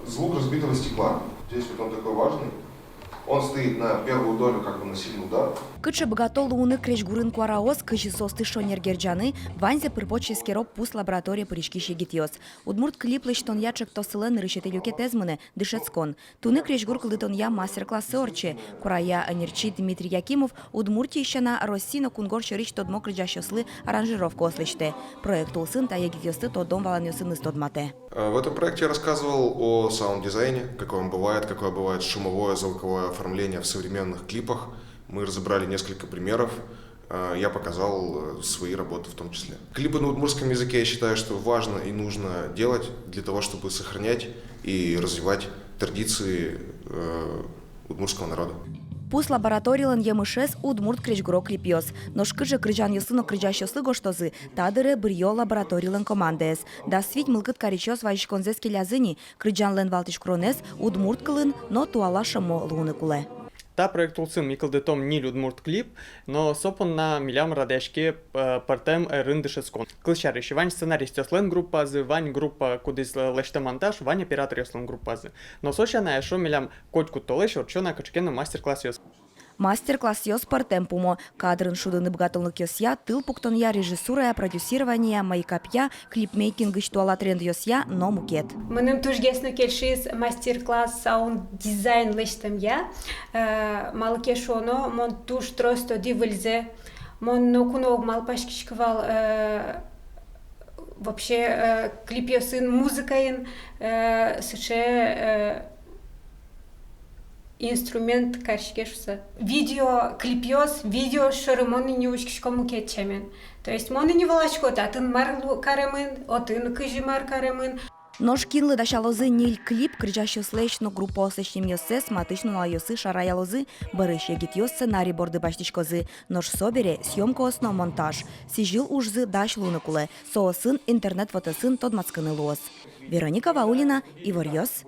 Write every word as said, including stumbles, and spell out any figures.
Звук разбитого стекла. Здесь вот он такой важный. Он стоит на первую долю, как бы, на сильный удар. Кыӵе быгато луыны крезьгурын куараос, кызьы соосты шонер герӟаны, ваньзэ пыр-поч эскеро «Пус» лабораторие пыриськись егитъёс. Удмурт клип лэсьтонъя ӵектосылэн нырысетӥ люкетэз мынэ, дышетскон. Туннэ крезьгур кылдытонъя мастер-классэ ортче. Куарая ӧнерчи Дмитрий Якимов Удмуртиысь сяна, Россия но кунгож сьӧрысь тодмо кырӟасьёслы аранжировкаос лэсьтэ. Проект улсын та егитъёсты тодон-валанъёсыныз тодматэ. Э, в этом проекте я рассказывал о саунд-дизайне, какой он бывает, какое бывает шумовое, звуковое оформление в современных клипах. Мы разобрали несколько примеров. Э, я показал, э, свои работы в том числе. Клипы на удмуртском языке, я считаю, что важно и нужно делать для того, чтобы сохранять и развивать традиции, э, удмуртского народа. «Пус» лабораторилэн емышез — удмурт крезьгуро клипъёс. Нош кыӵе кырӟанъёслы но кырӟасьёслы гожтозы, та дыре быръё лабораторилэн командаез. Дас вить мылкыд карисьёс вазиськонзэс келязы ни, кырӟанлэн валтӥсь куронэз удмурт кылын но туала шӧмо луыны кулэ. Та проект улсын ми кылдытом ньыль удмурт клип, но со понна милям радъяське, э, пӧртэм ӧрын дышетскон. Кылсярысь, вань сценаристъёслэн группазы, вань группа, кудӥз лэсьтэ монтаж, вань операторъёслэн группазы. Но со сяна эшшо милям котькуд толэзь ортчо на кыӵе ке но мастер-классъёс. Мастер-классъёс пӧртэм пумо: кадрын шудыны быгатонлыкъёсъя, тыл пуктонъя, режиссурая, продюсированиея, мейкапъя, клипмейкингысь туала трендъёсъя но мукет. Мыным тужгес но кельшиз мастер-класс саунд-дизайн лэсьтэмъя, э, малы ке шуоно, мон туж трос тодӥ выльзэ, мон ноку но уг малпаськиськы вал, э, вообще, э, клипъёсын музыкаен, э, сыӵе, э, инструмент кариське шуыса. Видеоклипъёс, видео шоры мон ини учкисько мукет сямен. То есть мон ини валасько, татын мар лу-, каремын, отын кызьы мар каремын. Нош кинлы дасялозы ньыль клип, кырӟасьёслэсь но группаослэсь нимъёссэс матысь нуналъёсы шараялозы, бӧрысь егитъёс сценарий борды басьтӥськозы. Нош собере съёмкаос но монтаж. Сӥзьыл ужзы дась луыны кулэ, соосын интернет вотэсын тодматскыны луоз. Вероника Ваулина, «Иворъёс».